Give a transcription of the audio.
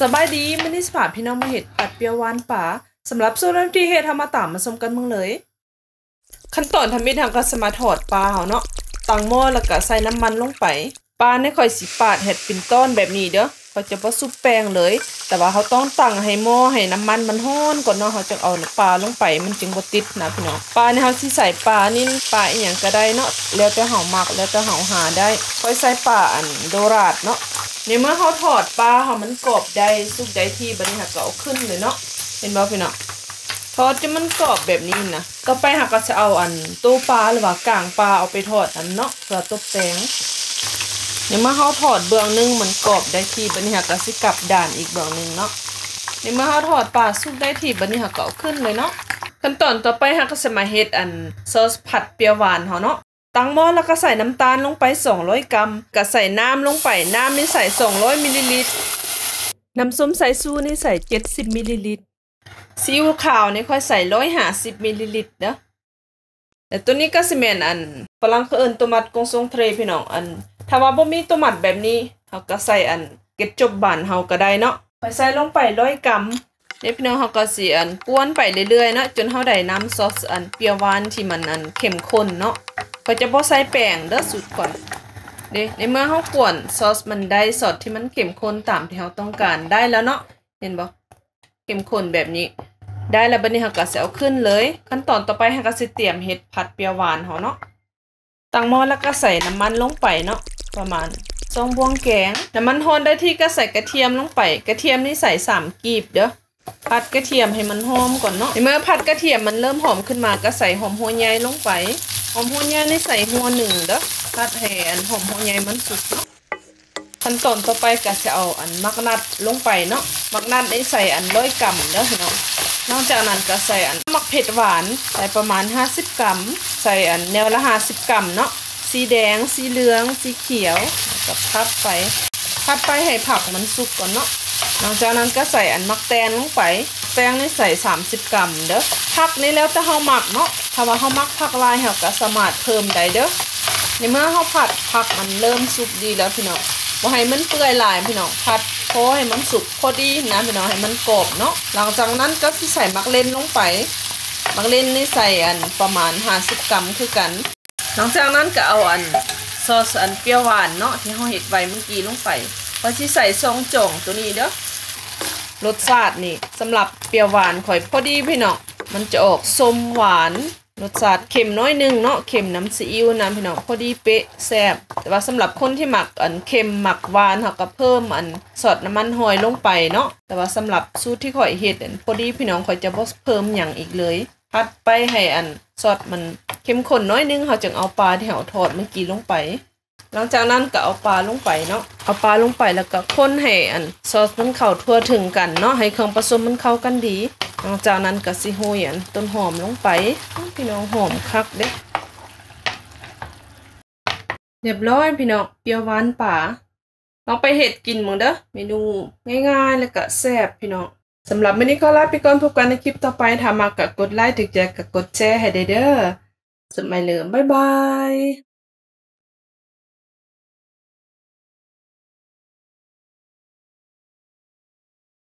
ສະບາຍດີ, ມື້ນີ້ຊິພາພີ່ນ້ອງມາເຮັດຜັດປ່ຽວຫວານປາ. ສຳລັບສູດວິທີເຮັດ ເຮົາມາຕາມມາຊົມກັນເບິ່ງເລີຍ. ຂັ້ນຕອນທຳອິດ ເຮົາກໍຊິມາທອດປາເຮົາເນາະ, ຕັ້ງໝໍ້ແລ້ວກໍໃສ່ນ້ຳມັນລົງໄປ. ປານີ້ຂ້ອຍຊິປາດເຮັດເປັນຕ່ອນແບບນີ້ເດີ້, ຂ້ອຍຈະບໍ່ຊຸບແປ້ງເລີຍ, ແຕ່ວ່າເຮົາຕ້ອງຕັ້ງໃຫ້ໝໍ້ ໃຫ້ນ້ຳມັນມັນຮ້ອນກ່ອນເນາະ, ເຮົາຈຶ່ງເອົາປາລົງໄປ, ມັນຈຶ່ງບໍ່ຕິດນະພີ່ນ້ອງ. ປານີ້ເຮົາຊິໃສ່ປານິນ ປາອີ່ຫຍັງກໍໄດ້ເນາະ, ແລ້ວແຕ່ເຮົາມັກ ແລ້ວແຕ່ເຮົາຫາໄດ້. ຂ້ອຍໃສ່ປາອັນໂດຣາດເນາະ. ໃນເມື່ອເຮົາທອດປາເຮົາມັນກອບໄດ້ ສຸກໄດ້ທີ່, ບັດນີ້ເຮົາກໍເອົາຂຶ້ນເລີຍເນາະ. ເຫັນບໍ່ພີ່ນ້ອງ? ທອດຈົນມັນກອບແບບນີ້ນະ. ຕໍ່ໄປເຮົາກໍຈະເອົາອັນໂຕປາ ຫຼືວ່າກາງປາເອົາໄປທອດນຳເນາະ ເພື່ອຕົບແຕ່ງ. ໃນເມື່ອເຮົາທອດເບື້ອງໜຶ່ງມັນກອບໄດ້ທີ່, ບັດນີ້ເຮົາກໍຊິກັບດ້ານອີກເບື້ອງໜຶ່ງເນາະ. ໃນເມື່ອເຮົາທອດປາສຸກໄດ້ທີ່, ບັດນີ້ເຮົາກໍເອົາຂຶ້ນເລີຍເນາະ. ຂັ້ນຕອນຕໍ່ໄປເຮົາກໍຈະມາເຮັດອັນຊອສຜັດປ່ຽວຫວານເຮົາເນາະ. ຕັ້ງໝໍ້ແລ້ວກໍໃສ່ນ້ຳຕານລົງໄປສອງຮ້ອຍກຣາມ, ກໍໃສ່ນ້ຳລົງໄປ, ນ້ຳນີ້ໃສ່ສອງຮ້ອຍມິນລີລິດ, ນ້ຳສົ້ມສາຍຊູນີ້ໃສ່ເຈັດສິບມິນລີລິດ, ຊີອິ້ວຂາວນີ້ຂ້ອຍໃສ່ຮ້ອຍຫ້າສິບມິນລີລິດເດີ້. ແລ້ວໂຕນີ້ກໍຊິແມ່ນອັນຝຣັ່ງເຂົາເອີ້ນໂຕມັດກົງຊົງເທຣພີ່ນ້ອງ, ອັນຖ້າວ່າບໍ່ມີໂຕມັດແບບນີ້ ເຮົາກໍໃສ່ອັນເກັດຈົບບານເຮົາກໍໄດ້ເນາະ. ຂ້ອຍໃສ່ລົງໄປຮ້ອຍກຣາມ. ນີ້ພີ່ນ້ອງ ເຮົາກໍຊິອັນກວນໄປເລື້ອຍໆເນາະ ຈົນເຮົາໄດ້ນ້ຳຊອສອັນປ່ຽວຫວານທີ່ມັນອັນເຂັ້ມຂຸ້ນເນາະ. ຂ້ອຍຈະບໍ່ໃສ່ແປ້ງເດີ້ສູດຂ້ອຍເດ້. ໃນເມື່ອເຮົາກວນຊອສມັນໄດ້ຊອສທີ່ມັນເຂັ້ມຂຸ້ນຕາມທີ່ເຮົາຕ້ອງການໄດ້ແລ້ວເນາະ, ເຫັນບໍ່? ເຂັ້ມຂຸ້ນແບບນີ້ໄດ້ແລ້ວ, ບັດນີ້ເຮົາກໍຊິເອົາຂຶ້ນເລີຍ. ຂັ້ນຕອນຕໍ່ໄປເຮົາກໍຊິຕຽມເຮັດຜັດປ່ຽວຫວານເຮົາເນາະ. ຕັ້ງໝໍ້ແລ້ວກໍໃສ່ນ້ຳມັນລົງໄປເນາະ ປະມານສອງບ່ວງແກງ. ນ້ຳມັນຮ້ອນໄດ້ທີ່ກໍໃສ່ກະທຽມລົງໄປ, ກະທຽມນີ້ໃສ່ສາມກີບເດີ້. ຜັດກະທຽມໃຫ້ມັນຫອມກ່ອນເນາະ. ໃນເມື່ອຜັດກະທຽມມັນເລີ່ມຫອມຂຶ້ນມາ ກໍໃສ່ຫອມຫົວໃຫຍ່ລົງໄປ. ຫອມຫົວໃຫຍ່ນີ້ໃສ່ຫົວໜຶ່ງເດີ້, ຜັດໃຫ້ອັນຫອມຫົວໃຫຍ່ມັນສຸກເນາະ. ຂັ້ນຕອນຕໍ່ໄປກໍຈະເອົາອັນໝາກນັດລົງໄປເນາະ, ໝາກນັດນີ້ໃສ່ອັນຮ້ອຍກຣາມເດີ້ພີ່ນ້ອງ. ຫຼັງຈາກນັ້ນກໍໃສ່ອັນໝາກເຜັດຫວານ ໃສ່ປະມານຫ້າສິບກຣາມ, ໃສ່ອັນແນວລະຫ້າສິບກຣາມເນາະ, ສີແດງ ສີເຫຼືອງ ສີຂຽວ, ແລ້ວກໍຜັດໄປ ຜັດໄປໃຫ້ຜັກມັນສຸກກ່ອນເນາະ. ຫຼັງຈາກນັ້ນກໍໃສ່ອັນໝາກແຕງລົງໄປ, ແຕງນີ້ໃສ່ສາມສິບກຣາມເດີ້. ຜັກນີ້ແລ້ວແຕ່ເຮົາມັກເນາະ, ຖ້າວ່າເຮົາມັກຜັກຫຼາຍເຮົາກໍສາມາດເພີ່ມໄດ້ເດີ້. ໃນເມື່ອເຮົາຜັດ ຜັກມັນເລີ່ມສຸກດີແລ້ວພີ່ນ້ອງ, ບໍ່ໃຫ້ມັນເປື່ອຍຫຼາຍພີ່ນ້ອງ, ຜັດພໍໃຫ້ມັນສຸກພໍດີນະພີ່ນ້ອງ, ໃຫ້ມັນກອບເນາະ. ຫຼັງຈາກນັ້ນກໍຊິໃສ່ໝາກເລັ່ນລົງໄປ, ໝາກເລັ່ນນີ້ໃສ່ອັນປະມານຫ້າສິບກຣາມຄືກັນ. ຫຼັງຈາກນັ້ນກໍເອົາອັນຊອສອັນປ່ຽວຫວານເນາະ ທີ່ເຮົາເຮັດໄວ້ມື້ກີ້ລົງໄປ. ຂ້ອຍຊິໃສ່ຊອງຈອງໂຕນີ້ເດີ້. ລົດຊາດນີ້ສຳລັບປ່ຽວຫວານຂ້ອຍພໍດີພີ່ນ້ອງ, ມັນຈະອອກສົ້ມຫວານ ລົດຊາດເຄັມໜ້ອຍໜຶ່ງເນາະ, ເຄັມນຳຊີອິ້ວນຳພີ່ນ້ອງ, ພໍດີເປະ ແຊບ. ແຕ່ວ່າສຳລັບຄົນທີ່ມັກອັນເຄັມມັກຫວານ ເຮົາກໍເພີ່ມອັນຊອດນ້ຳມັນຫອຍລົງໄປເນາະ. ແຕ່ວ່າສຳລັບສູດທີ່ຂ້ອຍເຮັດນັ້ນ ພໍດີພີ່ນ້ອງ, ຂ້ອຍຈະບໍ່ເພີ່ມຫຍັງອີກເລີຍ. ຜັດໄປໃຫ້ອັນຊອດມັນເຂັ້ມຂຸ້ນໜ້ອຍໜຶ່ງ, ເຮົາຈຶ່ງເອົາປາທີ່ເຮົາທອດມື້ກີ້ລົງໄປ. ຫຼັງຈາກນັ້ນກໍເອົາປາລົງໄປເນາະ, ເອົາປາລົງໄປແລ້ວກໍຄົນໃຫ້ອັນຊອສມັນເຂົ້າທົ່ວເຖິງກັນເນາະ, ໃຫ້ເຄື່ອງປະສົມມັນເຂົ້າກັນດີ. ຫຼັງຈາກນັ້ນກໍຊິໂຮຍອັນຕົ້ນຫອມລົງໄປ. ພີ່ນ້ອງ ຫອມຄັກເດ້. ຮຽບຮ້ອຍພີ່ນ້ອງ, ປ່ຽວຫວານປາ. ລອງໄປເຮັດກິນເບິ່ງເດີ້, ເມນູງ່າຍໆ ແລ້ວກະແຊບພີ່ນ້ອງ. ສຳລັບມື້ນີ້ຂໍລາໄປກ່ອນ, ພົບກັນໃນຄລິບຕໍ່ໄປ. ຖ້າມັກກະກົດໄລ, ຖືກໃຈກະກົດແຊໃຫ້ແດ່ເດີ້. ສະໄໝເລີມ, ບາຍບາຍ.